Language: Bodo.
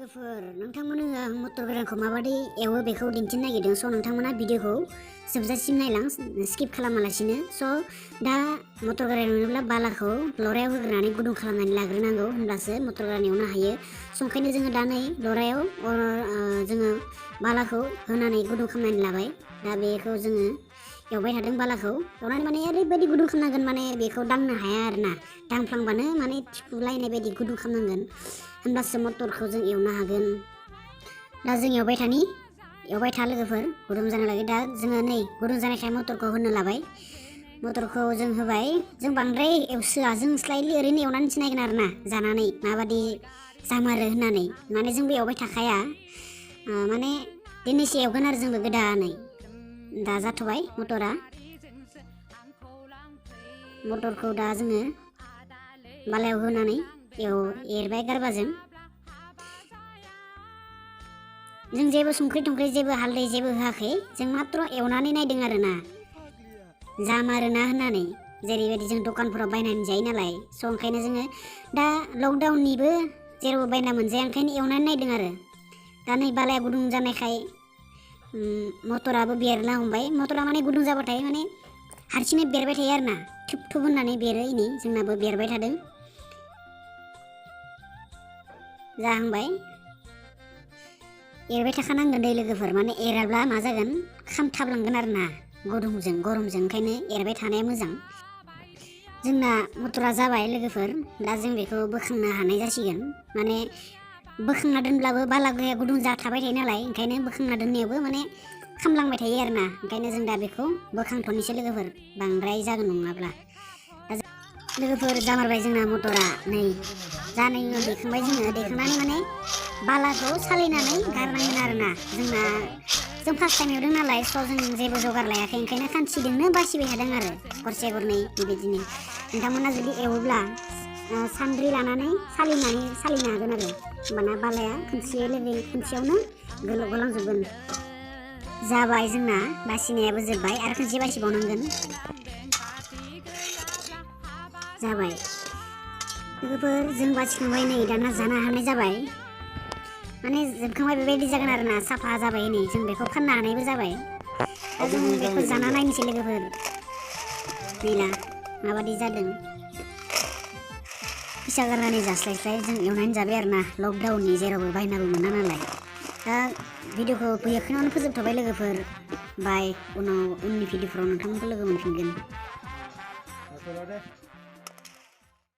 लोगोफोर नोंथांमोना मटर गोरानखौ माबादि एवो बेखौ दिन्थिनो नागिरदों। स' नोंथांमोना भिडिअखौ जोबजासिम नायलां स्किप खालामालासिनो। स' दा मटर गोरान एवनोब्ला बालाखौ लरायाव होग्रोनानै गुदुं खालामनानै लाग्रोनांगौ, होनब्लासो मटर गोरान एवनो हायो। स' ओंखायनो जोङो दा नै लरायाव जोङो बालाखौ होनानै गुदुं खालामनानै लाबाय। दा बेखौ जोङो एवबाय थादों। बालाखौ एवनानै माने ओरैबायदि गुदुं खालामनांगोन, माने बेखौ दांनो हाया आरोना, दांफ्लांबानो माने थिफुलायनाय बायदि गुदुं खालामनांगोन, होनब्लासो मटरखौ जों एवनो हागोन। दा जों एवबाय था लोगोफोर, गुदुं जानो लागै। दा जोङो नै गुदुं जानायखाय मटरखौ होनो लाबाय। मटरखौ जों होबाय। जों बांद्राय एवसोआ, जों स्लाइटलि ओरैनो एवनानैसो नायगोन आरोना, जानानै माबादि जामारो होननानै। माने जोंबो एवबाय थाखाया, माने दिनैसो एवगोन आरो जोंबो गोदानै। दा जाथ'बाय मटरखौ दा जोङो बालायाव होनानै एरबाय गारबाजों। जों जेबो संख्रि थंख्रि जेबो हालदै जेबो होआखै, जों मात्र एवनानै नायदों आरोना जामारोना होननानै। जेरैबायदि जों दखानफोराव बायनानै जायो नालाय, स' ओंखायनो जोङो दा लकडाउननिबो जेरावबो बायना मोनजाया, ओंखायनो एवनानै नायदों आरो। दा नै बालाया गुदुं जानायखाय मटराबो बेरनो हमबाय। मटरा माने गुदुं जाबाथाय माने हारसिङै बेरबाय थायो आरोना, थुब थुब होननानै बेरो। इनि जोंनाबो बेरबाय थादों, जाहांबाय। एरबाय थाखानांगोन दै लोगोफोर, माने एराब्ला मा जागोन, खामथाबलांगोन आरोना गरमजों। ओंखायनो एरबाय थानाया मोजां। जोंना मटरा जाबाय लोगोफोर। दा जों बेखौ बोखांनो हानाय जासिगोन। माने बोखांना दोनब्लाबो बालाया गुदुं थाबाय थायो नालाय, ओंखायनो बोखांना दोननायावबो माने खामलांबाय थायो आरोना। ओंखायनो जों दा बेखौ बोखांथ'नोसै लोगोफोर, बांद्राय जागोन नङाब्ला। लोगोफोर जामारबाय जोंना मटरा। नै जानायनि उनाव दैखांबाय जोङो। दैखांनानै माने बालाखौ सालिनानै गारनांगोन आरोना। जों फार्स्ट टाइम एवदों नालाय, स' जों जेबो जगार लायाखै, ओंखायनो खानसिजोंनो बासिबाय थादों आरो गरसे गरनै बेबायदिनो। नोंथांमोना जुदि एवोब्ला सान्द्रि लानानै सालिनो हागोन आरो, होमबाना बालाया खनसेयावनो गलांजोबगोन। जाबाय जोंना बासिनायाबो जोब्बाय, आरो खनसे बासिबावनांगोन। जाबाय लोगोफोर, जों बासिखांबाय। नै दाना जानो हानाय जाबाय, माने जोबखांबाय बेबायदि जागोन आरोना, साफा जाबाय। नै जों बेखौ फाननो हानायबो जाबाय। दा जों बेखौ जाना नायनोसै लोगोफोर, नैला माबादि जादों। फैसा गारनानै जास्लायस्लाय जों एवनानै जाबाय आरोना, लकडाउननि जेरावबो बायनाबो मोना नालाय। दा भिडिअखौ बेखिनियावनो फोजोबथ'बाय लोगोफोर। बाय, उननि भिडिअफोराव नोंथांमोनखौ लोगो मोनफिनगोन।